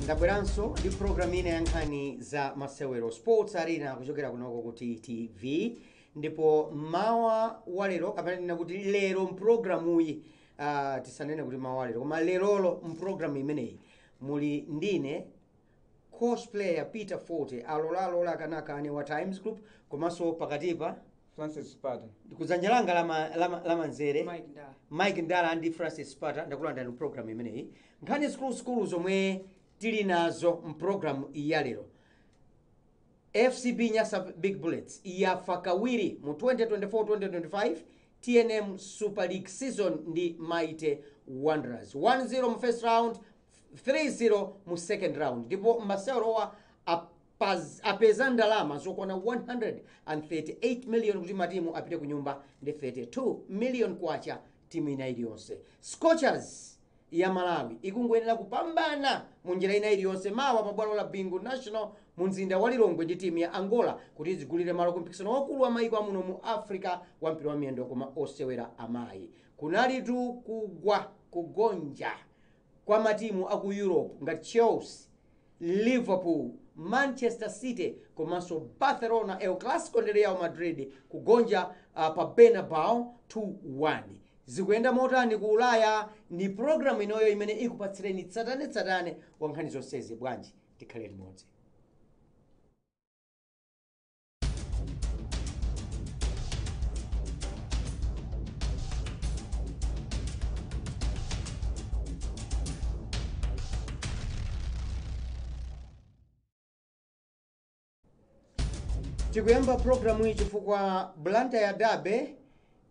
Ndabweranso ndi program ina ya nkhani za masewero, Sports Arena, kuchokera kunoko ku TTV. Ndipo mawa walero, kapena nena kuti lero mpulogalamuyi, tisanene kuti mawa walero, koma lerolo mpulogalamu imeneyi muli ndine cosplayer Peter Forte, alolalola akanakane wa Times Group, komanso pakatipa Francis Spata. Kudzanja langa lamanzere Mike Ndala. Mike Ndala ndi Francis Spata. Ndakulandirani program imeneyi. Nkhani zikuluzikulu zomwe tili nazo mpulogalamu ya lero: FCB Nyasa Big Bullets yafa kawiri mu 2024-2025 TNM Super League season ndi Mighty Wanderers, 1-0 mu first round, 3-0 mu second round. Ndipo masewerowa apeza ndalama zokwana 138 million, kuti matimu apite ku nyumba ndi 32 million kwacha timu ina iliyonse. Scorchers ya Malawi ikungoyenera kupambana mu njira ina iliyonse mawa pa bwalo la Bingu National mu mzinda wa Lilongwe ndi timu ya Angola kuti izigulire malo ku mpikisano wakulu wa maiko amuno mu Africa wa mpira wa miyendo koma osewera amayi. Kunalitu kugwa, kugonja kwa matimu aku Europe ngati Chelsea, Liverpool, Manchester City komanso Barcelona, El Clasico ndi Real Madrid kugonja pa Bernabeu 2-1. Zikuyenda motani ku Ulaya? Ni programu inoyo imene ikupatsireni tsatanetsatane wa nkhani zonsezi. Bwanji tikhale limodzi. Tikuyamba programu iyi chifukwa Blantyre derby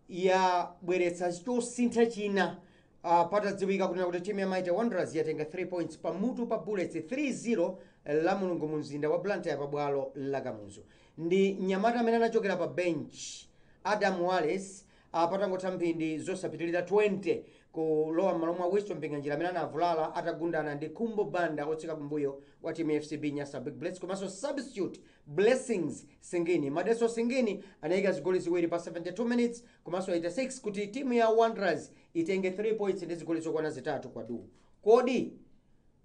yabweretsa chosintha china, patadziwika kunena kuti timu ya Mighty Wanderers yatenga 3 points pamutu pa Bullets 3-0 la Mulungu mu mzinda wa Blantyre pa bwalo la Kamuzu. Ndi mnyamata amene anachokera pa bench, Adam Wallace, patangotha mphindi zosapitilira 20 kulowa m'malo mwa Winston Mpinganjira amene anavulala atagundana ndi Khumbo Banda otsika kumbuyo wa timu ya FCB Nyasa Big Bullets, komanso substitute Blessings Singini. Madeso Singini anayika zigoli ziwiri pa 72 minutes komanso 86 kuti timu ya Wanderers itenge 3 points ndi zigoli zokwana 3 kwa du. Kodi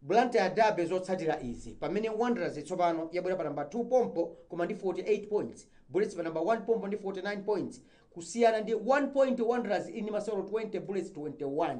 Blantyre derby, zotsatira izi, pamene Wanderers tsopano yabwera pa namba 2 pompo koma ndi 48 points, Bullets pa namba 1 pompo ndi 49 points, kusiyana ndi 1 point, Wanderers ini masewero 20, Bullets 21,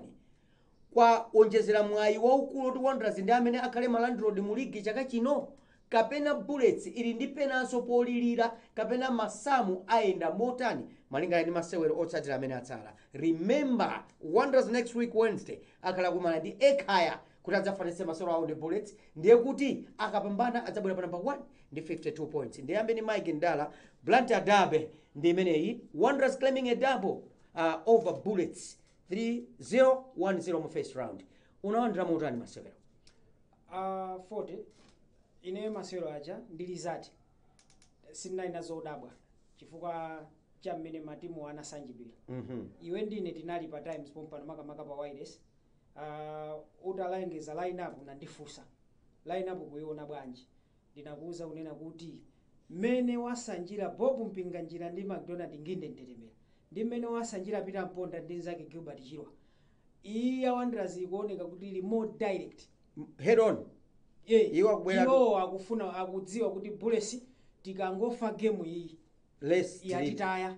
kwa onjezera mwayi waukulu kuti Wanderers ndi amene akhale ma landlord mu ligi chaka chino, kapena Bullets ili ndi penanso polilira, kapena masamu ayenda motani malingana ndi masewero otsatira amene atsala? Remember, Wanderers next week Wednesday akhala kumana ndi Ekhaya kuti adzafanitse masewero awo ndi Bullets, ndiye kuti akapambana adzabwera pa number 1 ndi 52 points. Ndiyambe ndi Mike Ndala. Blantyre derby ndi imeneyi, Wanderers claiming a double over Bullets 3-0, 1-0 mu first round. Unalandira motani masewero? 40 ineyo masewero aja ndili zati sindinali nazo odabwa chifukwa cha mmene matimu anasanjidwira. Iwe ndine tinali pa Times pompano, makamaka pa wireless. Utalengeza line-up unandifunsa, "Line-up kuiona bwanji?" Ndinakuwuza kunena kuti mmene wasanjira Bob Mpinganjira ndi McDonald Nginde Ntetemera ndi mmene wasanjira Peter Mponda ndi nzake Gilbert Chilwa, iyi ya Wanderers ikuoneka kuti ili more direct. Head on. Iwo akubwera. Iwo akufuna, akudziwa kuti Bullets tikangofa game iyi less yatitaya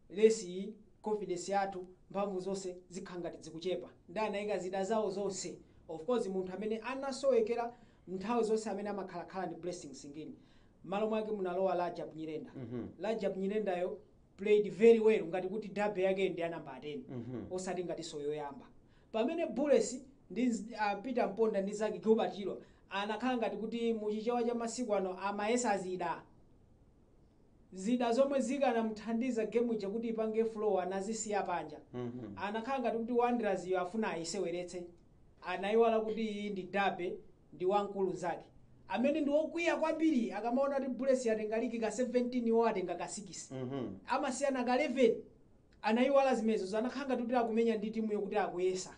race iyi, confidence yathu, mphamvu zonse zikhala ngati zikuchepa. Ndi anayika zida zawo zonse. Of course, munthu amene anasowekera nthawi zonse amene amakhalakhala ndi Blessing Singini, malo mwake munalowa Rajab Nyirenda. Rajab Nyirendayo played very well, ngati kuti derby yake ndi anamba 10, osati ngati yoyamba. Pamene Bullets ndi Peter Mponda ndi zake Gilbert Chilwa anakhala ngati kuti muchichewa cha masiku ano amayesa zida, zida zomwe zikanamuthandiza game ija kuti ipange flow anazisiya panja. Anakhala ngati kuti Wanderers iyo afuna ayiseweretse. Anayiwala kuti iyi ndi derby, ndi wamkulu zake amene ndi wokwiya kwambiri akamaona kuti Bullets yatenga ligi ka 17, iwo atenga ka 6, amasiyana ka 11. Anayiwala zimenezo. Anakhala ngati kuti akumenya ndi timu yokuti akuyesa.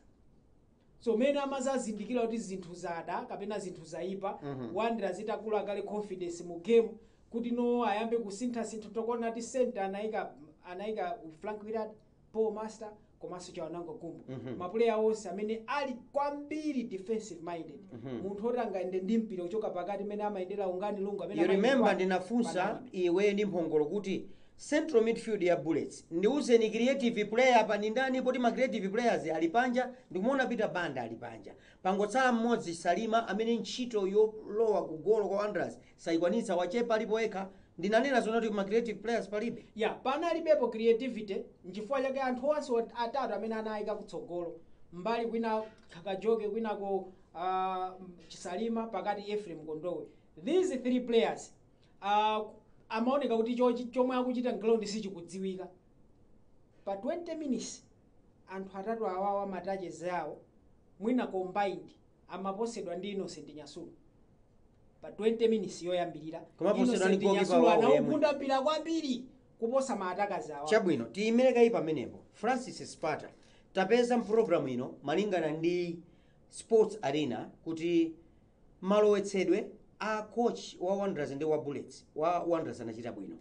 So mene amazazindikira kuti zinthu zada kapena zinthu zayipa, Wanderers itakula kale confidence mu game kuti no, ayambe kusinthasintha. Tokona ti center anayika Frank Willard, Paul Master. Komanso Chawanangwa Gumbo, mapuleya onse amene ali kwambiri defensive minded, munthu oti angayende ndi mpira kuchoka pakati mmene amayendera Ungani Lungu, amene You remember amayenda ndinafunsa panalibe. Iwe ndi Mphongolo kuti central midfield ya Bullets, ndiuzeni creative player pa ndi ndani, poti ma creative players ali panja. Ndikumuona Peter Banda ali panja, pangotsala mmodzi Salima, amene ntchito yolowa ku golo kwa Wanderers sayikwanitsa, wachepa, alipo yekha. Ndinanena zona kuti ma creative players palibe. Ya, panalibepo creativity, nchifukwa chake anthu onse atatu amene anayika kutsogolo, mbali kwina Kajoke, kwinako Chisalima, pakati Ephraim Kondowe, these three players amaoneka kuti chomwe akuchita ground sichikudziwika. Pa 20 minutes anthu atatu awawa ma touches awo mwina combined amaposedwa ndi Innocent Nyasulu pa 20 minutes yoyambirira. Kumaposedwa ndi Innocent goalkeeper Nyasulu wawo yemwe. anaugunda mpira kwambiri kuposa ma attackers awa. Chabwino, tiyimirekayi pamenepo. Francis Sparta, tapeza mpulogalamu ino malingana ndi Sports Arena kuti malowetsedwe a coach wa Wanderers ndi wa Bullets, wa Wanderers anachita bwino.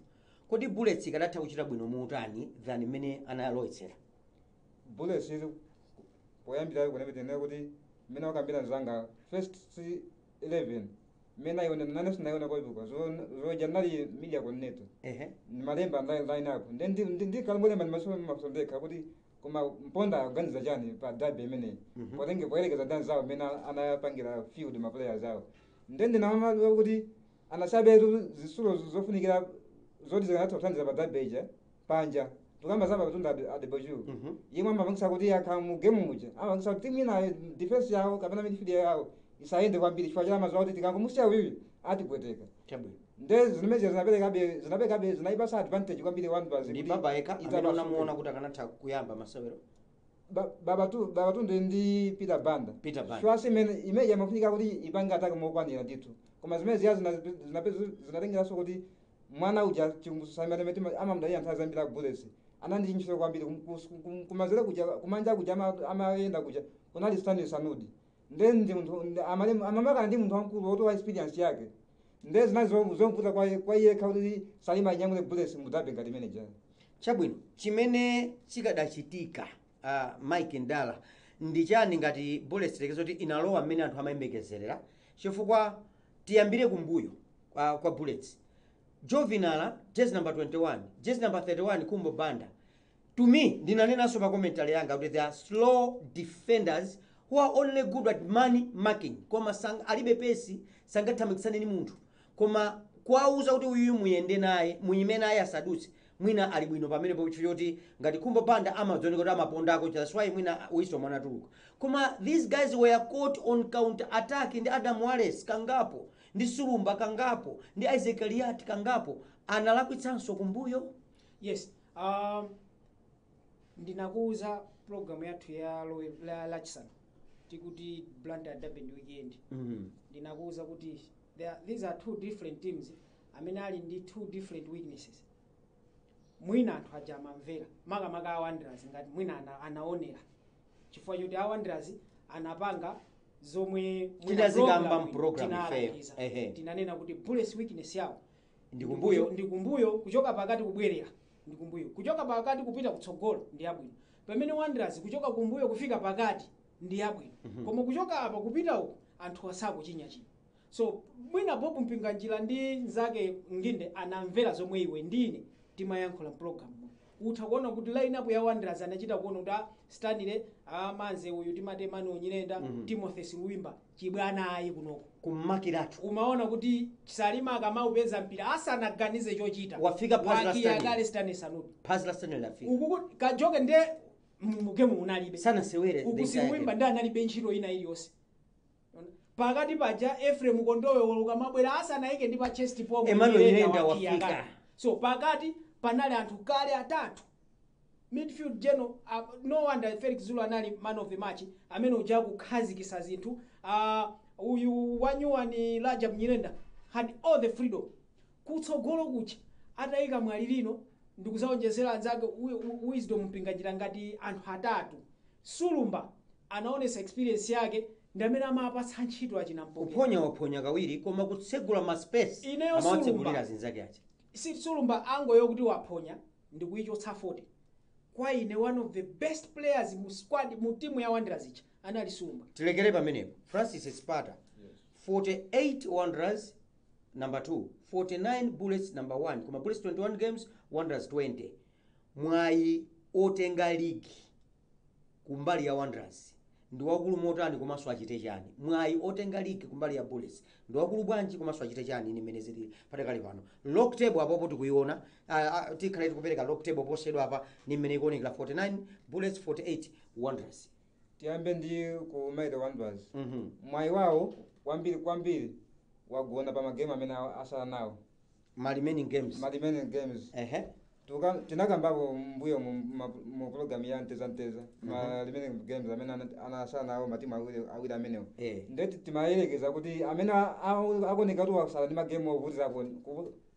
Kodi Bullets ikadatha kuchita bwino muutani than mmene analowetsera? Bullets ili poyambira kunembetenera kuti mmene wakambira mzanga, first 11 mmene ayiona nane sinayiona koipuka zoja nali media coordinator, ndimalemba line up, nde ndikhala ndimasoma masondeka kuti koma Mponda akuganiza chani pa derby imeneyi, potenge poyerekeza ndi anzawo mmene anapangira field ma players awo. Nde ndinaona kuti anasabetu zitsulo zofunikira zoti zikanatha kuthandiza pa derby ija panja. Tukamba za Babatunde Adepoju, yemwe amapangisa kuti akha mu game muja amapangisa kuti timu ina defense yawo kapena midfield yawo isayende kwambiri, chifukwa cha amadziwa kuti tikangomusiya uyuyu atipweteka. Nde zimenezi zinaperekabe, zinayipasa advantage kwambiri Wanderers. Ndi Kuti Baba yekha amene itapasuke. unamuona kuti akanatha kuyamba masewero? Babatunde ndi Peter Banda. Peter Banda. Chwasi imene imene yamafunika kuti ipange attack mokwanira ndithu, koma zimene ziya zinatengeranso kuti mwana uja Chikumbuso amamdalira nthawi zambiri ku Bullets, anandi ntchito kwambiri kumazere kuja, kumanja kuja amayenda kuja kunali Stanley Sanudi. Nde ndi munthu amamakana ndi munthu wamkulu woti wa experience yake, nde zinali zomvuta kwa iye kuti Salima anyamule Bullets mu derby ngati manager. Chabwino, chimene chikadachitika, Mike Ndala, ndi chani ngati Bullets tekeza kuti inalowa mmene anthu amayembekezerera? Chifukwa tiyambire kumbuyo kwa Bullets, Jovinala jezi number 21, jezi number 31 Kumbo Banda. To me, ndinanenanso pa commentary yanga kuti they are slow defenders who are only good at man marking, koma alibe pace, sangathamangitsane ni munthu, koma kuwauza kuti uyuyu muyende naye, muyime naye asadutse, mwina ali bwino pamenepo, choti ngati Khumbo Banda amadzoneka kuti amapondako. That's why mwina Wisdom anatuluka. Koma these guys were caught on counter attack ndi Adam Wallace kangapo, ndi Sulumba kangapo, ndi Isaac Liat kangapo. Analakwitsanso kumbuyo. Yes, ndinakuuza program yathu ya lachisanu tikuti Blantyre derby ndi weekend. Ndinakuuza kuti these are two different teams amene ali ndi two different weaknesses. Mwina anthu aja amamvera, makamaka a Wanderers, ngati mwina anaonera chifukwa choti a Wanderers anapanga zomwe mwina Tinazikamba program mprogram ifeyo. tinalangiza. Tinanena kuti Bullets weakness yawo ndi kumbuyo. Ndi kumbuyo, kuchoka pakati kubwerera ndi kumbuyo, kuchoka pakati kupita kutsogolo ndi yabwino, pamene Wanderers kuchoka kumbuyo kufika pakati ndi yabwino, koma kuchoka apa kupita uko anthu asakuchinyachinya. So mwina Bob Mpinganjira ndi nzake Nginde anamvera zomwe iwe ndine timayankhula mpulogalamu. Utha kuona kuti line up ya Wanderers anachita kuona kuti Stanley amanze uyu timati Emmanuel Nyirenda, Timothy Siluimba chibwana ayi kunoko. Kummakiratu. Umaona kuti Salima akamaupeza mpira asanaganize chochita, Wafika phazi la wakiya Stanley. kale Stanley Sanudi. Phazi la Stanley lafika. Uku Kajoke nde mugemu unalibe. Sanasewere the Uku entire Siluimba game. ndi analibe ntchito ina iliyonse. Pakati paja Ephraim Kondowe ukamabwera asanayike ndi pa chest pomwe Emmanuel Nyirenda Nyirenda wakiya wafika. kale. So pakati panali anthu kale atatu. Midfield general, no wonder Felix Zulu anali man of the match, amene uja kukhazikisa zinthu. Uyu wanyuwani Rajab Nyirenda had all the freedom kutsogolo kucha, atayika Mwalilino ndikuzaonjezera anzake Wisdom Mpinganjira ngati anthu atatu. Sulumba anaonesa experience yake, ndi amene amapatsa ntchito achinampoke. Kuphonya waphonya kawiri, koma kutsegula ma space Ineyo amawatsegulira Sulumba. azinzake aja. Si Sulumba angoyo kuti waphonya ndikuichotsa 40. Kwa ine, one of the best players mu squad, mu timu ya Wanderers ija, anali Sumba. Tilekere pamenepo. Francis Sparta, 48 Wanderers number 2, 49 Bullets number 1, koma Bullets 21 games, Wanderers 20. Mwayi otenga league kumbali ya Wanderers ndi wakulu motani, komanso achite chani? Mwayi otenga league kumbali ya Bullets ndi wakulu bwanji, komanso achite chani? Ni mmene zilili patakali pano. Log table apopo tikuiona, tikhale tikupereka log table posedwa apa, ni mmene ikuonekera: 49 Bullets, 48 Wanderers. Tiyambe ndi ku Mighty Wanderers. Mwayi wawo kwambiri kwambiri wagona pa magemu amene asala nawo. Ma remaining games. Ma remaining games. Tinakambapo mbuyo mu program ya Mteza Mteza, ma remaining games amene anasala nawo matimu awiri awiri amenewo. Ndeti timayelekeza kuti amene akuoneka kuti wasala ndi magemu ovutirapo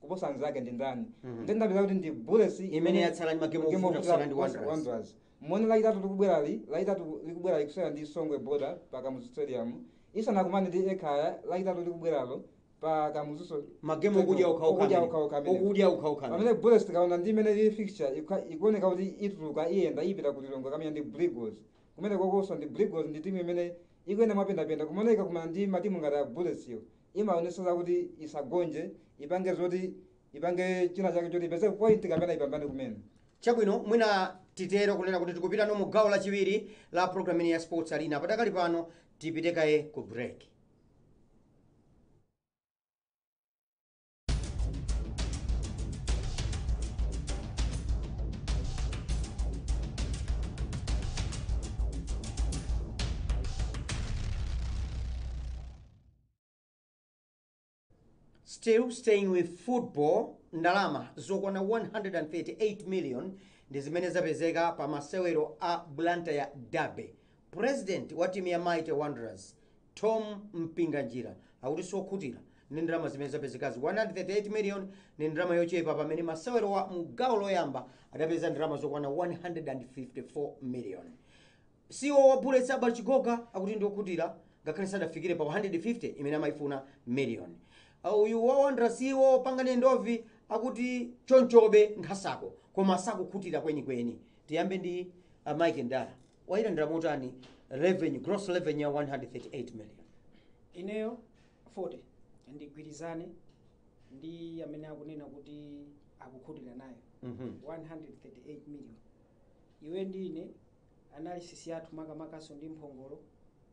kuposa anzake ndi ndani? Ndeti ndapeza kuti ndi Bullets. Imene yatsala ndi magemu Magemu ovuta kusiyana ndi kuposa Wanderers. Wanderers. Mone Lachitatu likubwerali, Lachitatu likubwera ikusewera ndi Songwe Border pa Kamuzu Stadium, isanakumane ndi Ekhaya Lachitatu likubweralo pa Kamuzuso. Magemu okudya okhaokha Okudya amene. okhaokha amene. Okudya okhaokha amene. Pamene Bullets, tikaona ndi imene ili fixture, ikuoneka kuti ituluka, iyenda, ipita ku Lilongwe kamenya ndi Brigos. Kumene kokonso ndi Brigos, ndi timu imene ikuyenda mwapendapenda, kumaoneka kumana ndi matimu ngati a Bullets yo imaonetsa kuti isagonje, ipange zoti ipange china chake choti ipeze point kapena ipambane kumene. Chabwino, mwina titero kunena kuti tikupita no mu gawo lachiwiri la program ya Sports Arena. Padakali pano tipite kaye ku break. Still staying with football, ndalama zokwana 138 million ndi zimene zapezeka pa masewero a Blantyre Derby. President wa timu ya Mighty Wanderers, Tom Mpinganjira, akuti sokhutira ndi ndalama zimene zapezekazi. 138 million ndi ndalama yochepa pamene masewero wa mugawo loyamba adapeza ndalama zokwana 154 million. CEO wa Bullets, Abel Chigoga, akuti ndiokhutira ngakhale sadafikire pa 150 imene amayifuna million. Uyu wa Wanderers, CEO Pangane Ndovi, akuti chonchobe nkhasako, koma sakukhutira kwenikweni. Tiyambe ndi Mike Ndala. Wayilandira motani revenue, gross revenue ya 138 million? Ineyo 40 ndigwirizane ndi amene akunena kuti akukhutira nayo. 138 million, iwe ndine analysis yathu, makamakaso ndi mphongolo,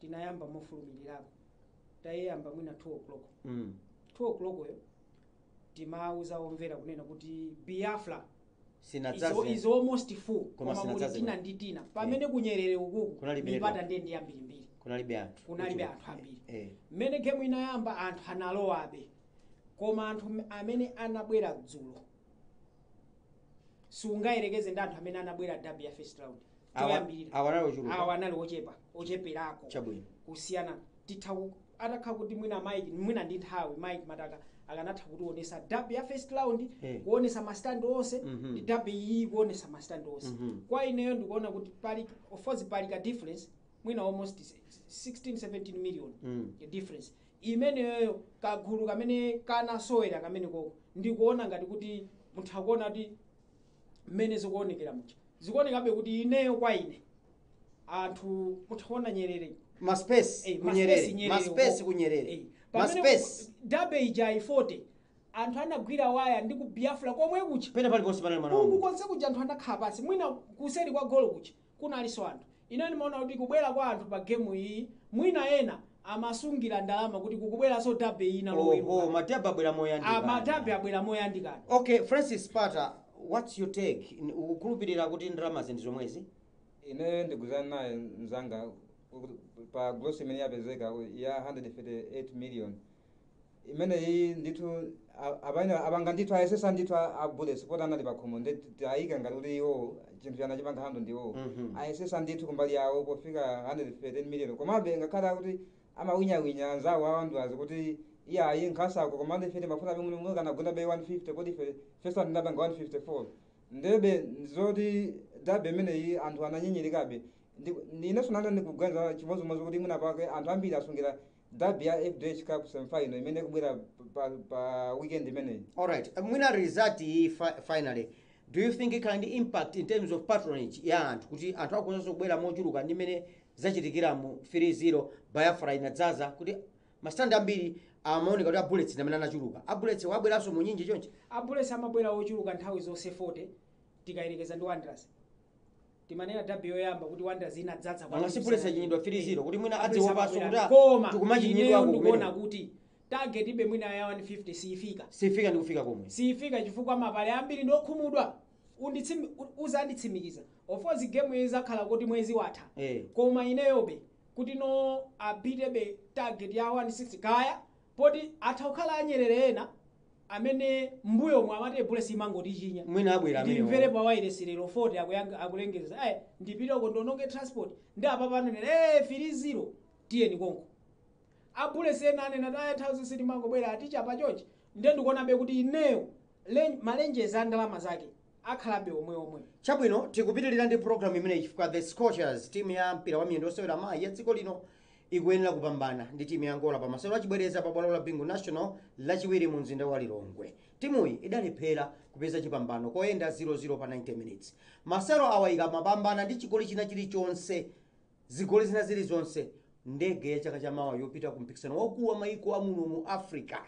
tinayamba mofulumirirako, tayiyamba mwina 2 o'clock. 2 o'clock yo timauza omvera kunena kuti Biafra Sinadzaze. is almost full, Koma koma muli sinadzaze. tina ndi tina pamene kunyerere ukuku Kunalibe mipata ndiye ndi yambirimbiri. Kunalibe anthu. Kunalibe anthu ambiri. Mmene gemu inayamba anthu analowabe, koma anthu amene anabwera dzulo sungayerekeze ndi anthu amene anabwera derby ya first round choyambirira. Awa anali ochuluka. Awa anali ochepa, ocheperako. Kusiyana titha atakha kuti mwina Mike, mwina ndi nthawi Mike Mataka akanatha kutionesa derby ya first round, kuonesa mastandi onse, ndi derby iyi kuonesa mastandi onse. Kwa ineyo ndikuona kuti pali, of course pali ka difference, mwina almost 16 17 million difference imeneyo. Kagulu kamene kanasowera kamene koko, ndikuona ngati kuti munthu akuona kuti mmene zikuonekera mucha, zikuonekabe kuti ineyo, kwa ine, anthu mutha kuona Nyerere. Maspace kunyerere. Maspace Nyerere Maspace uko. kunyerere. Pamene Maspace. Derby ija i40 anthu anagwira waya ndi ku Biafra komwe kucha. Pena paliponse panali mwana wa Uku munthu. Konse kuja anthu anakhala pansi, mwina kuseri kwa golo kucha kunalinso anthu. Ine ndimaona kuti kubwera kwa anthu pa gemu iyi, mwina ena amasungira ndalama kuti kukubweranso derby ina Oho, loweruka. Maderby abwera moyandikana. Maderby abwera moyandikana. Okay, Francis Pata, what's your take? Ukukhulupirira kuti ndalamazi ndi zomwezi? Ine ndiguzana naye mzanga pa gross imene yapezeka ya 138 million imeneyi. Ndithu apanga ndithu, ayesesa ndithu a Bullets poti anali pakhomo, ndi tayika ngati kuti iwo chinthu chana chipanga hando ndiwo. Ayesesa ndithu kumbali yawo pofika 113 million, komabe ngakhale akuti amawinyawinya anzawo a Wanderers kuti iyayi nkhasako, koma 150 mafuna bimwe kanagunda be 150, poti ife first one ndinapanga 154. Ndebe zoti derby imeneyi anthu ananyinyirikabe. Inenso nane ndikuganiza chimodzimodzi kuti mwina pake anthu ambiri asungira derby ya FDH Cup semifinal imene ikubwera pa weekend imeneyi. Alright, mwina result iyi finally Do you think ikhala ndi impact in terms of patronage ya anthu, kuti anthu akuzanso kubwera mochuluka ndi mmene zachitikira mu 3-0, Biafra inadzaza, kuti masitandi ambiri amaoneka kuti a Bullets ndamene anachuluka, a Bullets wabweranso mu nyinji chonchi? A Bullets amabwera ochuluka nthawi zonse 40 tikayerekeza ndi Wanderers. Timanena derby yoyamba kuti Wanderers inadzadza. Nanga si Bullets achinyidwa 3-0, kuti mwina A Bullets adziopanso kuti amabwera. Koma tikumachinyidwako ineyo ndikuona kumene. kuti target ibe mwina ya 150 siyifika. Sifika ndi kufika komwe. Siyifika chifukwa mapale ambiri ndiokhumudwa. Uzanditsimikiza, of course game izakhala kuti mwezi watha, koma ineyobe kuti no apitebe target ya 160, kaya poti atha kukhala anyerere ena amene mbuyo amati Bullets imangotichinya. Mwina abwera amenewo. Ndimvere pa wireless lero 40 akulengeza, ndipite uko ndiononge transport, ndi apa pano nene 3-0, tiyeni konko. A Bullets ena anena taye nthawi zonse timangobwera atichapa chonchi. Ndiye ndikuonabe kuti ineyo malenjeza a ndalama zake akhalabe omwe omwe. Chabwino, tikupitirira ndi program imeneyi chifukwa the Scorchers, timu ya mpira wa miyendo osewera amayi ya dziko lino, ikuyenera kupambana ndi timu ya Angola pa masewero achibwereza pa bwalo la Bingu National Lachiwiri mu mzinda wa Lilongwe. Timuyi idalephera kupeza chipambano koyenda 0-0 pa 90 minutes. Masewero awa ikamapambana ndi chigoli china chilichonse, zigoli zina zilizonse, ndege ya chaka chamawa yopita ku mpikisano waukulu wa maiko amuno mu Africa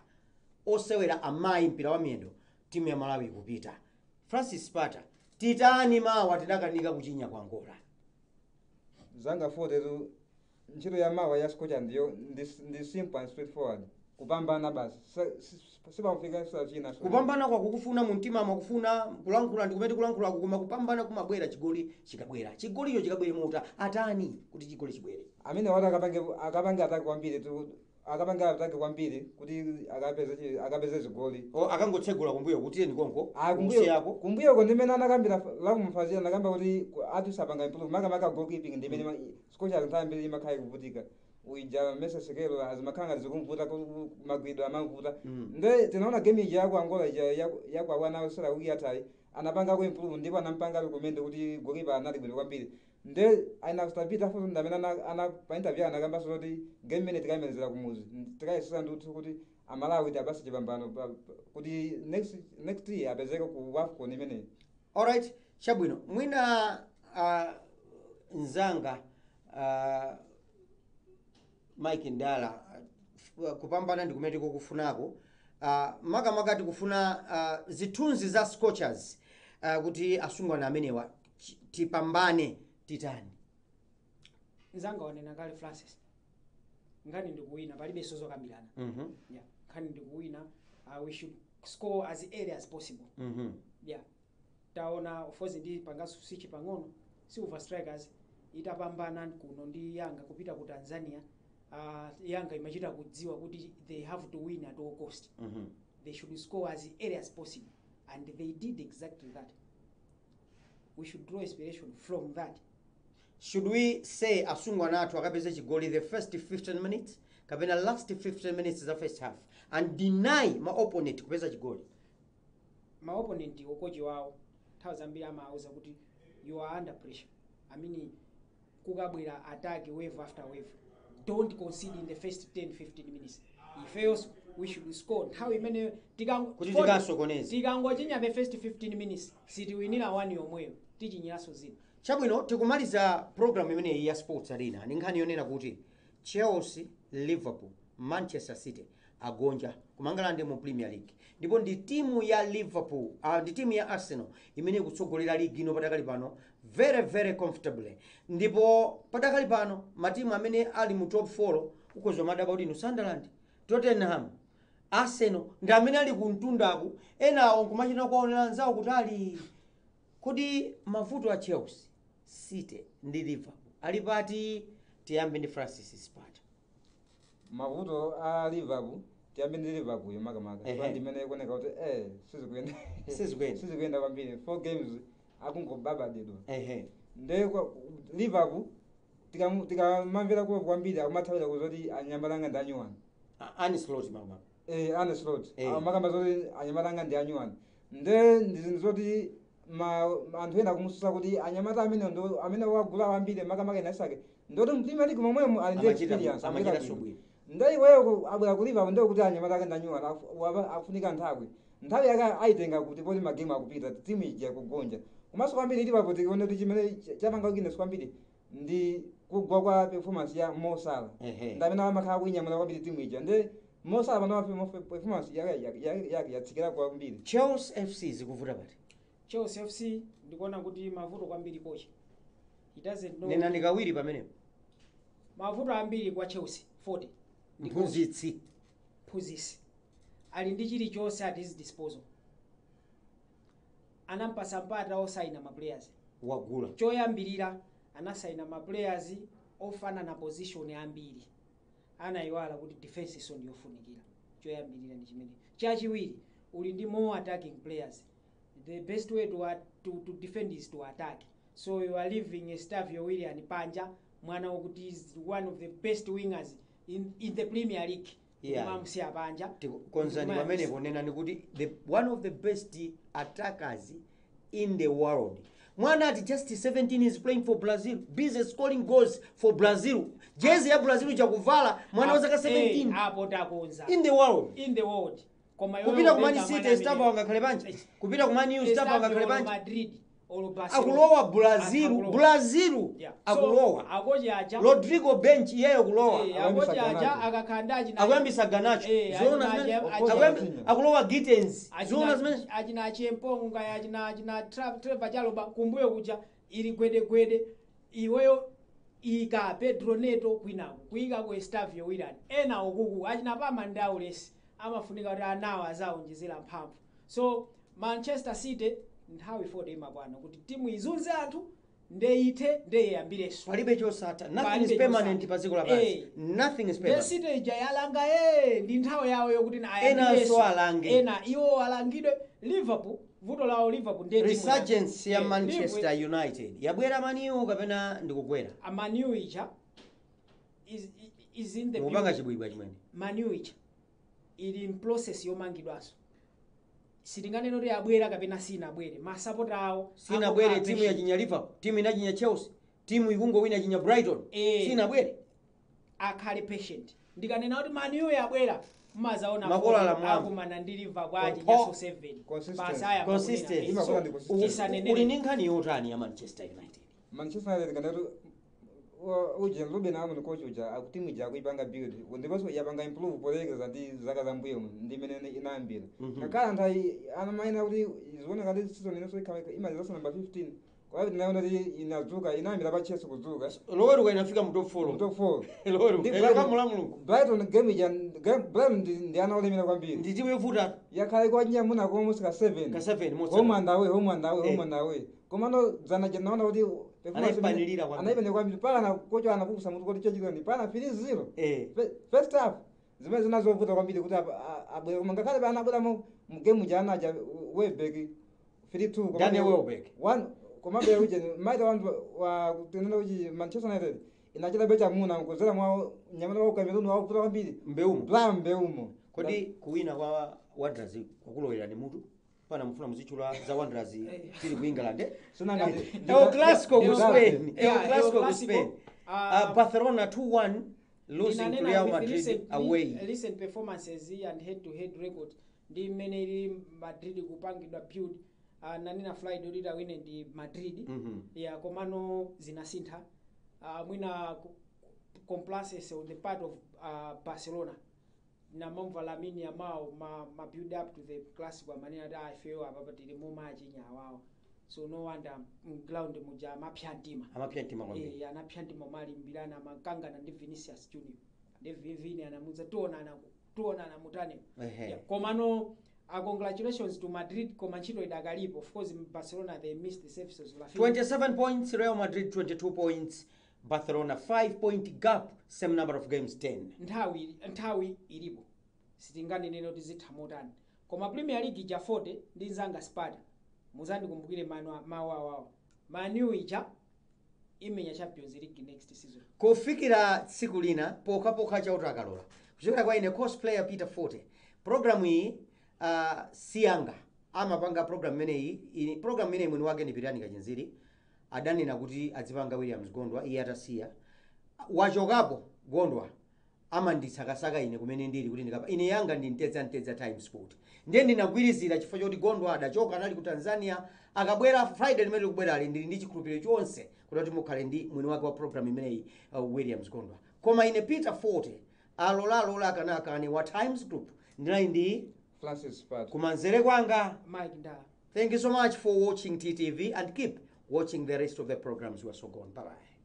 osewera amayi mpira wa miyendo, timu ya Malawi ikupita. Francis Pata, titani mawa? Tidakanika kuchinya kwa Angola. Zanga 40 ntchito ya mawa ya Scorchers ndiyo ndi simple and straightforward, kupambana basi. Sipamfika china. Kupambana kwakukufuna mu mtima, mwakufuna kulankhula ndikumene kulankhula, koma kupambana kumabwera chigoli chikabwera. Chigolicho chikabwere muta atani kuti chigoli chibwere? Amene wati akapange attack kwambiri akapange attack kwambiri kuti akapeze zigoli. O, akangotsegula kumbuyo kuti tiyeni konko? Ah, kumbuyo. Kusiyako. Kumbuyoko ndimene anakambira Lovemore Fazili, anakamba kuti ati sapanga improve makamaka goalkeeping, ndimene Scorchers nthawi mbiri imakhala ikuvutika. Uija Mercy Sikelo azimakhala ngati zikumvuta, magwidwe amamvuta. Nde tinaona game ija yaku Angola ija yaku awana sera wiki yathayi, anapangako improve ndipo anampanga recommend kuti goalkeeper anali bwino kwambiri. Nde aina stapita fuso ndamene ana pa interview anakambanso kuti game imene tikayimalizira kumuzi, tikayesesa ndithu kuti Amalawi tiapase chipambano kuti next year apezeke ku AFCON imeneyi. Alright, chabwino. Mwina nzanga Mike Ndala, kupambana ndikumene tikukufunako. Makamaka tikufuna zithunzi za Scorchers, kuti asungwana amenewa tipambane, titani? Nzanga wanena kale Francis, nkhani ndikuwina, palibenso zokambirana. Yeah, nkhani ndikuwina. We should score as early as possible. Yeah, taona, of course ndi pangaso switch pang'ono, Silver Strikers itapambana kuno ndi Yanga kupita ku Tanzania, Yanga imachita kudziwa kuti they have to win at all cost. They should score as early as possible and they did exactly that. We should draw inspiration from that. Should we say asungwana athu akapeze chigoli the first 15 minutes kapena last 15 minutes za first half and deny ma opponent kupeza chigoli? Ma opponent, okochi wawo nthawi zambiri amawuza kuti you are under pressure. I mean, kukabwera attack wave after wave, don't concede in the first 10 15 minutes. Ifeyonso we should score nthawi imeneyo. Kuti tikasokoneze. Tikangochinya the first 15 minutes, sitiwinira 1 yomweyo, tichinyiranso zina. Chabwino, tikumaliza program imeneyi ya Sports Arena ndi nkhani yonena kuti Chelsea, Liverpool, Manchester City agonja kumangalande mu Premier League, ndipo ndi timu ya Liverpool, ndi timu ya Arsenal imene ikutsogolera ligi ino padakali pano very very comfortably. Ndipo padakali pano matimu amene ali mu top 4, ukozwa madaba kuti inu Sunderland, Tottenham, Arsenal ndi amene ali kumtundaku, enawo nkumachita kuwaonera anzawo kutali. Kodi mavuto a Chelsea, City ndi Liverpool ali pati? Tiyambe ndi Francis Spata. Mavuto a Liverpool, tiyambe ndi Liverpool yo makamaka, ndimene ikuoneka kuti sizikuyenda. Sizikuyenda. Sizikuyenda kwambiri, four games akungobabadidwa. Nde Liverpool tikamamvera kuwa kwambiri akumathawira kuzoti anyamalanga ndi anyuwani. Arne Slot makamaka. Arne Slot. Amakamba zoti anyamalanga ndi anyuwani, nde ndi zinthu zoti anthu ena akumususa kuti anyamata amene ndo amene wagula ambiri makamaka ena asake ndoti mu Premier League momwemo ali ndi experience, amachita amachita bwino. Nde iweyo abwera ku Liverpool ndiye kuti anyamata ake ndi anyuwani, akufunika nthawi. Nthawi yake ayitenga kuti poti magemu akupita, timu ija kugonja. Komanso kwambiri Liverpool tikuona kuti chimene chapanga weakness kwambiri ndi kugwa kwa performance ya Mo Salah. Ehe. Ndamene amakhala kuinyamula kwambiri timu ija, ndi Mo Salah pano performance yake yatsikira kwambiri. Chelsea FC zikuvuta pati? Chelsea FC ndikuona kuti mavuto kwambiri coach. He doesn't know. Nenani kawiri pamenepo. Mavuto ambiri kwa Chelsea 40. Mphunzitsi. Mphunzitsi ali ndi chilichonse at his disposal. Anampasa mpata osayina ma players. Wagula. Choyambirira anasayina ma players ofanana position ambiri, anayiwala kuti defense so ndiyofunikira. Choyambirira ndi chimene. Chachiwiri, uli ndi more attacking players. The best way to defend is to attack, so you are leaving Estavio Willian panja, mwana wokuti is one of the best wingers in the Premier League. Kumamusiya panja. Konzani pamenepo, nenani kuti the one of the best attackers in the world. Mwana at just 17 is playing for Brazil, busy scoring goals for Brazil. Jezi ya Brazil chakuvala mwana wa zaka 17. Apo takonza. In the world. In the world. Koma iweyo Kupita ku Man utenga City, mwana Estevao amene- angakhale panja. Kupita ku Man U, Estevao angakhale panja. Madrid olo Barcelona. Akulowa Brazil. Akulowa. Brazil. So, Akulowa. akochi aja Rodrigo bench, iyeyo kulowa. Akuyambisa akochi aja Garnacho. akakhala ndi achina Akuyambisa Garnacho. Zoona achina- zimene akulowa Gittens. Zoona zimene achina Acheampong kaya achina Trevor Chalobah kumbuyo kuja ili gwedegwede. Iweyo ika Pedro Neto kwinaku, kuyika ku Estavio Willian, ena ukuku achina Palmer ndi aulesi amafunika kuti anawo azawonjezera mphamvu. So Manchester City nthawi 40 imakwana kuti timu izunze anthu, ndeithe, ndeyiyambirenso. Palibe chosatha. Nothing Palibe is permanent chosatha. pa dziko lapansi. Nothing is The permanent. City ija yalanga, ndi nthawi yawo yokuti na Enanso ayambirenso. alange. Ena iwo alangidwe. Liverpool, vuto lawo Liverpool ndiye timu Resurgence ya Manchester United yabwera. Man U kapena ndikugwera? Man U ija is in the Mukupanga building. chibwibwa chimene. Man U ija ili in process yomangidwanso. Sitinganene kuti yabwera kapena sinabwere. Masapota awo Sinabwere. akukhala Timu patient. yachinya Liverpool, timu inachinya Chelsea, timu ikungowina chinya Brighton. Sinabwere. Akhale patient. Ndikanena kuti Man U yabwera, mmazaona Makola la mwamba. akumana ndi Liverpool achinyaso 7. Consistency. Basi aya. Consistency. Imakhala ndi consistency. Tisanenere. Uli ndi nkhani yotani ya Manchester United? Manchester United kana uja Ruben Amorim coach uja akutimu ija akuipanga build, ndiponso yapanga improve polekeza ndi zaka zambuyo ndi imene inayambira. Ngakhale anthu anamayina kuti zioneka ndi season inonso imalizanso number 15, kwa tinaona kuti inadzuka, inayambira pa Chelsea kudzuka. Loweruka inafika mu top 4. Top 4. Loweruka. Ndi Kamula Mulungu. Brighton game ija, Brighton ndi ana olemera kwambiri. Ndi timu yovuta. Yakhale kwa muna almost ka 7. Ka 7 motsatira. Home and away, home and away, home and away. Komano dzana janaona kuti Anayipanilira kwambiri. Anayipanilira kwambiri pala kocha anakukusa mutu kuti chachikoni ndi pana 3-0. Eh. First half zimene zinazovuta kwambiri kuti abwere, koma ngakhale pa anabweramo mu game ja anaja Welbeck 3-2. Daniel Welbeck. One komabe uje maita wantu wa tinena kuti Manchester United inachita becha muna kuzera mwa nyamana wa Cameroon wakuvuta kwambiri. Mbeumo. Bryan Mbeumo. Kodi kuwina kwa Wanderers kwakulowera ni mutu pana mufuna muzichula za Wanderers tili ku England, eh? Sinanga El Clasico ku Spain. El Yeah, El Clasico ku Clasico, Spain. Barcelona 2-1 losing to Ndinanena Real with Madrid away. Recent performances and head to head record ndi mmene ili Madrid kupangidwa build, nanena Friday kuti awine ndi Madrid. Yeah, komano zinasintha. Mwina complacency on the part of Barcelona. Namamva Lamine Yamal ma build up to the Clasico amanena ati ifeyo apapa tili mumachinya awawo, so no wonder mground muja amapya mtima. Amapya mtima kwambiri. Eh, anapya mtima, malimbirana, amakangana ndi Vinicius Junior, ndi Vini anamudza tionana tionana mutane. Ehe. Yeah, komano congratulations to Madrid, koma ntchito idakalipo. Of course Barcelona, they missed the services of Rafinha. 27 points Real Madrid, 22 points Barcelona, 5 point gap, same number of games, 10. Nthawi ilipo, sitinganenene kuti zitha motani, koma Premier League ija 40 ndi nzanga Sparta, muzandikumbukire mawu awawa. Man U ija imenya Champions League next season. Kufikira tsiku lina, pokhapokha Chauta akalola. Kuchokera kwa ine cosplayer Peter Forte, programu iyi siyanga amapanga program imeneyi. Program imeneyi mwini wake ndi Pitani Kachinziri. Adanena kuti adzipanga Williams Gondwa iye atasiya. Wachokapo Gondwa. Amandisakasaka ine kumene ndili kuti ndikapa ine yanga ndi Mtedza Mtedza Time Sport. Ndiye ndinagwirizira chifukwa choti Gondwa adachoka, anali ku Tanzania. Akabwera Friday limene likubwerali, ndili ndi chikhulupiriro chonse kuti mukhale ndi mwini wake wa program imeneyi, Williams Gondwa. Koma ine Peter Forte, alolalola akanakane wa Times Group, ndinali ndi Francis Pat. Kumanzere kwanga Mike Ndala. Thank you so much for watching TTV and keep watching the rest of the programs. We are so gone. Bye bye.